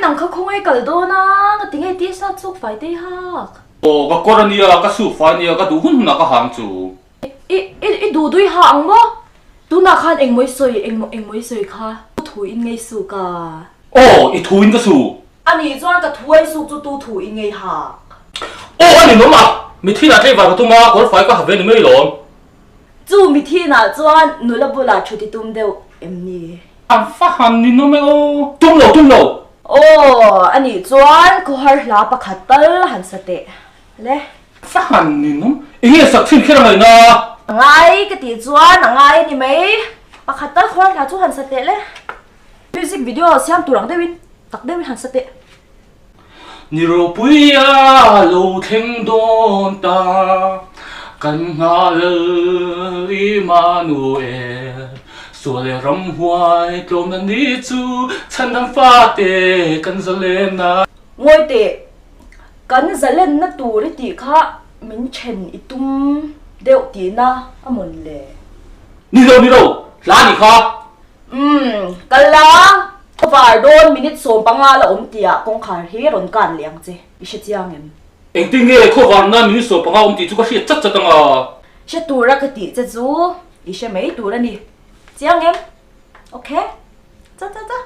nang kha khawngaih kal dawn a, nga tinge t-shirt suk fai te i hak? Aw ka kawr ania, ka suk fai ania, ka duh hun hunah ka hang chu. I i i duh duh i ha ang maw? Tunah khan engmaw i sawi, engmaw engmaw i sawi kha thu in ngei suk a. Aw i thu in ka su. Anih chuan ka thu a i suk chu tu thu in ngei hak? Aw a ninawm a, mithinah tlaivar ka tum a, kawr fai ka ha ve ni mai lawm. Chu mithinah chuan nula bulah thu ti tum deuh em ni? A va han ninawm e aw. Tum lo, tum lo. Aw anih chuan khawhar hla pakhat tal han sa teh le. Va han ninawm, enge sak thin kher a ngaihna? A ngai ka tih chuan a ngai a ni mai. Pakhat tal khawhar hla chu han sa teh le. Music video siam tur ang deuhin tak deuhin han sa teh. Ni ropuia lo thleng dawn ta, kan nghah lal Immanuel. Sual leh ramhuai tlawmna ni chu chhandam fate kan zalenna. Ngawi teh, kan zalenna tur i tih kha min then i tum deuh tihna a mawn le? Ni lo, ni lo, hla a nih kha. Umm, kal la, khawvar dawn minute 15 la awm tihah kawngkhar hi rawn kan leh ang che, i hre chiang em? Engtin nge khawvar nan minute 15 awm tih chu ka hriat chat chat ang a? Hre tura ka tih che chu i hre mai tur a ni. Chiang em? Ok. Cha cha cha.